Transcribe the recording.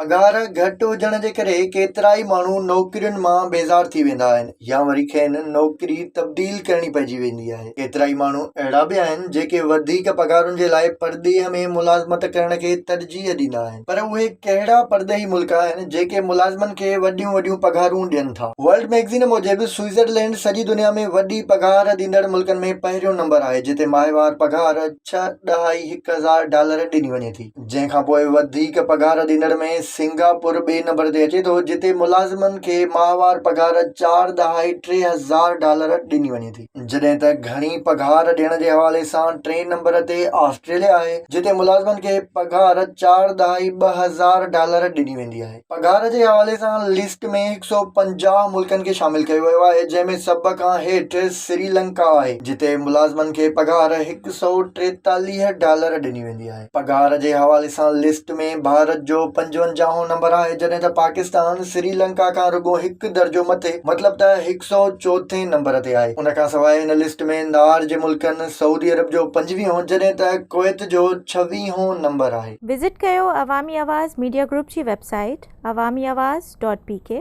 پگهار گهٽ هجڻ جي ڪري ڪيترائي ماڻهو نوڪرين مان بيزار ٿي ويندا آهن يا وري کين نوڪري تبديل ڪرڻي پئجي ويندي آهي. ڪيترائي ماڻهو اهڙا به آهن جيڪي وڌيڪ پگهارن جي لاء پرڏيهه ۾ ملازمت ڪرڻ کي ترجيح ڏيندا آهن. پر اهي ڪهڙا پرڏيهي ملڪ آهن جيڪي ملازمن کي وڏيون وڏيون پگهارون ڏين ٿا. ورلڊ مئگزين موجب سوئٽزرلينڊ سڄي دنيا ۾ وڏي پگهار ڏيندڙ ملڪن ۾ پهريون نمبر آهي جتي ماهوار پگهار ڇهه ڏهائي هڪ هزار ڊالر ڏني وڃي ٿي. جنهن کان پوء وڌيڪ پگهار ڏيندڙ ۾ سنگاپور ٻئي نمبر تي اچي ٿو جتي ملازمن کي ماهوار پگهار چار ڏهائي 3000 ڊالر ڏني وڃي ٿي. جڏهن ته گهڻي پگهار ڏيڻ جي حوالي سان ٽئين نمبر تي آسٽريليا آهي جتي ملازمن کي پگهار چار ڏهائي 2000 ڊالر ڏني ويندي آهي. پگهار جي حوالي سان لسٽ ۾ 150 ملڪن کي شامل ڪيو ويو آهي جنهن ۾ سڀ کان هيٺ سريلنڪا آهي جتي ملازمن کي پگهار 143 ڊالر ڏني ويندي آهي. پگهار جي حوالي سان لسٽ ۾ ڀارت جو پنجونجاهون نمبر آهي جڏهن ته پاڪستان سريلنڪا کان رڳو هڪ درجو مٿي مطلب ته هڪ سئو چوٿين نمبر تي آهي. ان کانسواء هن لسٽ ۾ نار جي ملڪن سعودي عرب جو پنجويهون جڏهن ته ڪويت جو ڇويهون نمبر آهي. وزٽ ڪيو عوامي آواز ميڊيا گروپ جي website Awami Awaz dot P K.